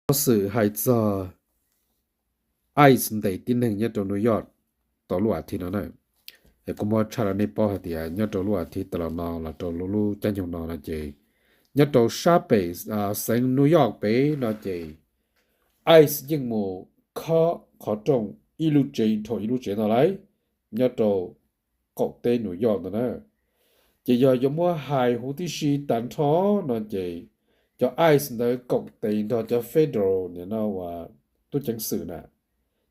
Xov xwm hais txog ICE ntes tib neeg nyob rau New York tau lub as thiv no na. Kuv muab tshaj rau nej paub hais tias nyob rau lub as thiv tas los no los rau lub caij nyoog no no ces nyob rau sab pem xeev New York pem no ces ICE yeej mus khob qhov rooj ib lub tsev dhau ib lub tsev no lauj, nyob rau qaum teb New York ntawd na. Ces yog yuav muab hais huv tib si tag nrho no ces cov ICE ntawd koom tes nrog cov federal nim no uas tub ceev xwm na,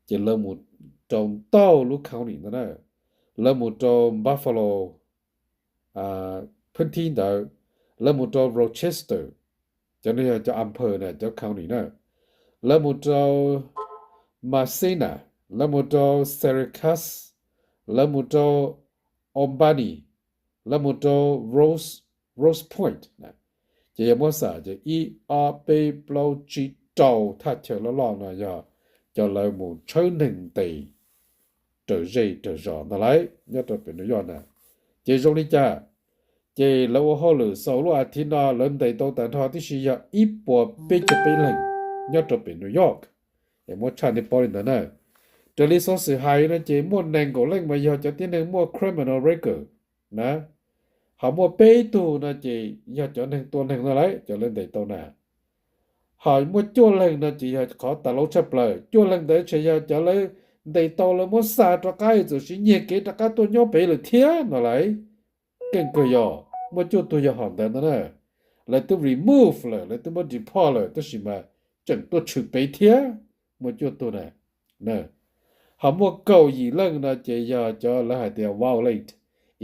ces lawv mus rau ntau lub county ntawd na. Lawv mus rau Buffalo, phwb thib ntawd, lawv mus rau Rochester, cov no yog cov amphees na, cov county na. Lawv mus rau Massena, lawv mus rau Syracuse, lawv mus rau Albany, lawv mus rau Rose, Rose Point. Ces yog muab xam ces ib ob peb plaub tsib rau thaj chaw loj loj no yog cov lawv mus tshawb neeg ntes raws zej raws zos ntag lauj nyob rau pem New York na. Ces zoo li cas? Ces lawv ua hauj lwm xaus lub as thiv no lawv ntes tau tag nrho tib si yog ib puas peb caug peb leeg nyob rau pem New York. Es muab tshaj nej paub li ntawd na. Raws li xov xwm hais no ces muaj nees nkaum leej mas yog cov tib neeg muaj criminal record na. Ho muaj peb tug no ces yog cov neeg tua neeg no lauj, cov lawv ntes tau na. Ho muaj cuaj leeg no ces yog qhov tas laub tshaj plaws. Cuaj leeg ntawd tseem yog cov lawv ntes tau lawv muab xa rov qab, txawm siv nyiag kev rov qab tuaj nyob pem lawm thiab no lauj. Keej kawg yog muaj cuaj tug yog hom ntawd no na. Lawv twb remove lawm, lawv twb muab deport lawm tab sis mas tseem tuaj tshwm pem thiab, muaj cuaj tug na. Ho muaj kaum yim leej no ces yog cov lawv hais tias violate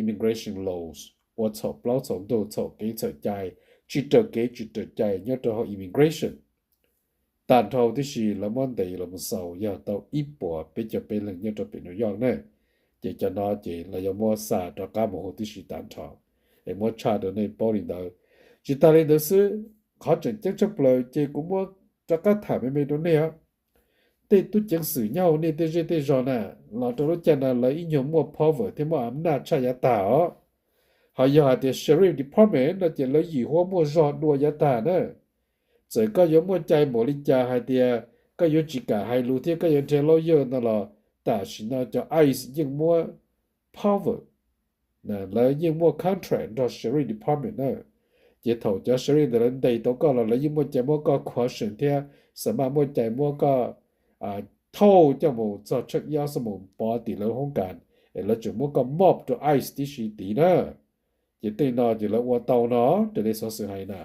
immigration laws, ua txhaum plaub txhaum ntug, txhaum kev txhaum cai, tsis raws kev tsis raws cai nyob rau hauv immigration. Tag nrho tib si lawv muab ntes los mus xaus yog tau ib puas peb caug peb leeg nyob rau pem New York na. Ces cov no ces lawv yuav muab xa rov qab mus huv tib si tag nrho. Es muab tshaj rau nej paub li ntawd. Tsis tas li ntawd xwb, qhov tseem ceeb tshaj plaws ces kuv muab rov qab tham me me rau nej os. Tej tub ceev xwm nyob hauv nej tej zej tej zos na, los rau lub caij no lawv ib nyuag muaj power thiab muaj am naj tshaj yav tag os. Ho yog hais tias sheriff department no ces lawv yim huab muaj zog dua yav tag na. Txawm koj yuav muaj cai npaum li cas hais tias koj yuav tsis kam hais lus thiab koj yuav nrhiav lawyer no los tam sim no cov ICE yeej muab power, lawv yeej muaj contract nrog sheriff department na. Ces thaum cov sheriff ntawd lawv ntes tau koj los lawv yeej muaj cai muab koj question thiab xam maj muaj cai muab koj thauj coj mus txog tsheej ib ob xuab moos pov tim lawv hoob kas, es lawv tseem muab koj mob rau ICE tib si tid na. Ces tej no ces lawv ua tau no, raws li xov xwm hais na.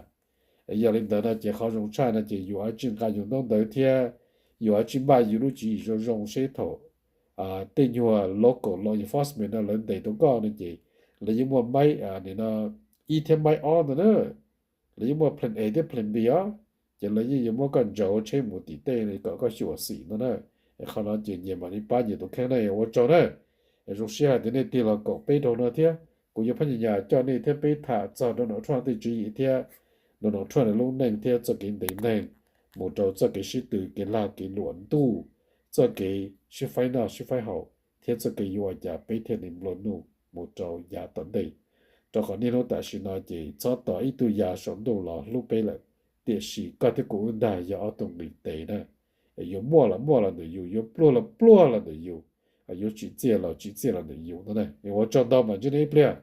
Yog li ntawd no ces qhov zoo tshaj no ces yus yuav tsum nqa yus ntaub ntawv thiab yus yuav tsum npaj yus lub tswv yim zoo zoo seb thaum tej nyuag local law enforcement no lawv ntes tau koj no ces lawv yeej muaj maib, ib thiab maib ob ntawd na. Lawv yeej muaj plan A thiab plan B os. Ces lawv yeej yuav muab koj ntsaws tsheb mus tim tej kom koj xyuam xim no na. Qhov no ces nyias mam li pab nyias tus kheej na, ua tsaug na. Zoo siab hais tias nej tig los koom peb dhau no thiab kuv yuav phab nyas nyas coj nej thiab peb tham txog Donald Trump tej tswv yim thiab Donald Trump nws lub neej thiab txoj kev ntes neeg mus rau txoj kev sib tw kev lag kev luam ntuj, txoj kev sib faib noj sib faib haus thiab txoj kev yuav ua cas peb thiaj li nplua nuj mus rau yav tom ntej. Rau qhov niaj hnub tam sim no ces txhob tos ib tug yam saum ntuj los hlub peb lawm, tiam sis koj thiab kuv wb ntag yog ob tug nqis tes na. Yuav muaj los muaj los ntawm yus, yuav pluag los pluag los ntawm yus, yuav tsim txiaj los tsim txiaj los ntawm yus no na. Ua tsaug ntau, mam ntsib nej ib pliag.